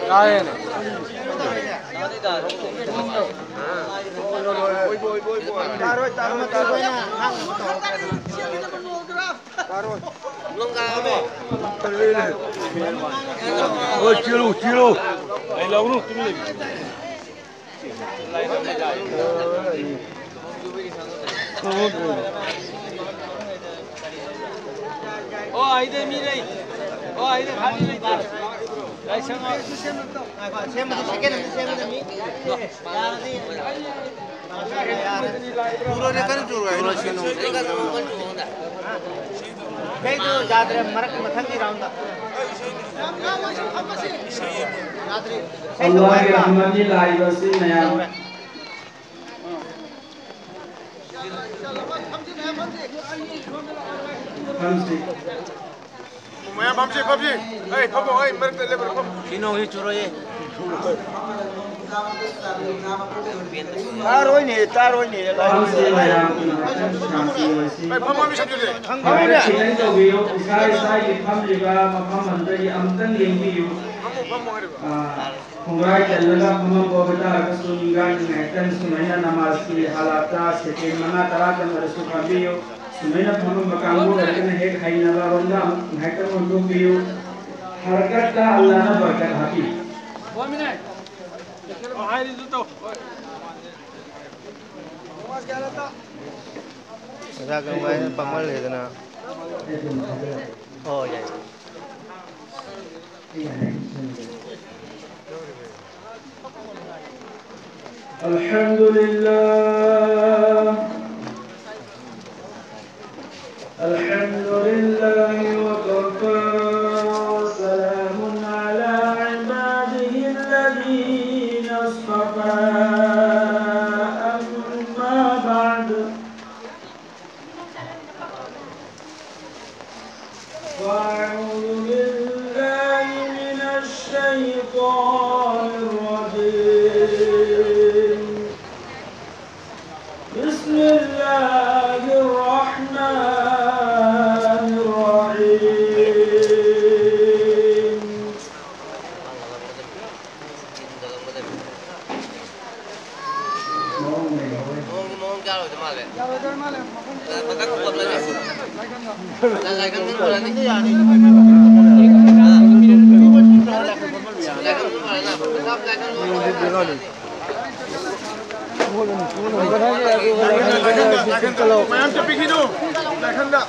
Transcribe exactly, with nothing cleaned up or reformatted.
ꯇꯥꯔꯦꯅꯦ꯫ ꯍꯣꯏ, ꯆꯦꯜꯂꯨ, ꯆꯦꯜꯂꯨ꯫ ꯑꯩ ꯂꯧꯔꯨ, ꯇꯨꯃꯤꯟ ꯂꯩꯌꯨ꯫ ꯑꯣ, ꯑꯩꯗ ꯃꯤ ꯂꯩ꯫ ꯑꯣ, ꯑꯩꯗ ꯈꯥꯂꯤ ꯂꯩꯇꯦ꯫ ꯂꯥꯏꯁꯪ ꯉꯥꯏꯈꯣ, ꯁꯦꯝꯕꯗꯤ second ꯑꯝꯇ ꯁꯦꯝꯕꯗ ꯃꯤ ꯌꯥꯔꯗꯤ꯫ ꯆꯨꯔꯣꯏ, ꯀꯟꯅ ꯆꯨꯔꯣꯏ꯫ ꯏꯁꯩꯗꯨ ꯌꯥꯗ꯭ꯔꯦ, ꯃꯔꯛ ꯃꯊꯪꯒꯤ round ꯗ꯫ ꯌꯥꯗ꯭ꯔꯤ꯫ ꯏꯁꯩꯗꯨ ꯑꯜꯂꯥꯍꯒꯤ ꯋꯥꯏꯕ꯫ ꯔꯍꯃꯠꯅꯤ ꯂꯥꯛꯏꯕꯁꯤ ꯃꯌꯥꯝ꯫ ꯐꯝꯁꯤ꯫ ꯃꯌꯥꯝ ꯐꯝꯁꯤ, ꯐꯝꯁꯤ꯫ ꯑꯩ ꯐꯝꯃꯣ, ꯑꯩ ꯃꯔꯛꯇ ꯂꯦꯞꯄꯨꯔꯣ, ꯐꯝꯃꯣ꯫ ꯁꯤ ꯅꯣꯡꯁꯤ ꯆꯨꯔꯣꯏꯌꯦ꯫ ꯇꯥꯔꯣꯏꯅꯦ, ꯇꯥꯔꯣꯏꯅꯦ꯫ ꯐꯝꯁꯤ ꯃꯌꯥꯝ, ꯉꯥꯛꯇꯪ ꯁꯥꯟꯇꯤ ꯑꯣꯏꯁꯤ꯫ ꯑꯩ ꯐꯝꯃꯣ, ꯃꯤ ꯁꯥꯟꯇꯤ ꯑꯣꯏꯁꯤ꯫ ꯐꯝꯃꯣꯅꯦ꯫ ꯈꯤꯇꯪ ꯇꯧꯕꯤꯌꯨ, ꯏꯁꯥ ꯏꯁꯥꯒꯤ ꯐꯝꯂꯤꯕ ꯃꯐꯝ ꯑꯗꯨꯗꯒꯤ ꯑꯃꯨꯛꯇꯪ ꯂꯦꯡꯕꯤꯌꯨ꯫ ꯐꯝꯃꯣ, ꯐꯝꯃꯣ ꯍꯥꯏꯔꯤꯕ꯫ ꯑꯥ, ꯈꯣꯡꯒ꯭ꯔꯥꯏ ꯆꯜꯂꯒ ꯐꯝꯃꯝꯕ ꯑꯣꯏꯕ ꯇꯥꯔꯒꯁꯨ, ꯅꯤꯡꯒꯥꯡ ꯉꯥꯏꯇꯪ ꯁꯨꯃꯥꯏꯅ ꯅꯃꯥꯖꯀꯤ ꯍꯥꯂꯥꯠꯇ second ꯃꯉꯥ ꯇꯔꯥꯇꯪ ꯑꯣꯏꯔꯁꯨ ꯐꯝꯕꯤꯌꯨ꯫ ꯁꯨꯃꯥꯏꯅ ꯐꯝꯃꯝꯕ ꯀꯥꯡꯕꯨ ꯑꯣꯏꯔꯒꯅ ꯍꯦꯛ ꯍꯩꯅꯕꯔꯣꯝꯗ ꯉꯥꯏꯇꯪ ꯑꯣꯟꯊꯣꯛꯄꯤꯌꯨ꯫ ꯍꯔꯀꯠꯇ ꯑꯜꯂꯥꯅ ꯕꯔꯀꯠ ꯍꯥꯞꯄꯤ꯫ ꯑꯣꯖꯥ ꯀꯔꯝꯍꯥꯏꯅ ꯄꯥꯡꯃꯜꯂꯦꯗꯅ꯫ ꯑꯣ, ꯌꯥꯏ꯫ الحمد لله. الحمد لله وكفى وسلام على عباده الذين اصطفى. أما بعد. وأعوذ بالله من الشيطان الرجيم. بسم الله الرحمن الرحيم. ꯃꯌꯥꯝ ꯆꯠꯄꯤꯈꯤꯅꯨ꯫ ꯅꯥꯀꯟꯗ꯫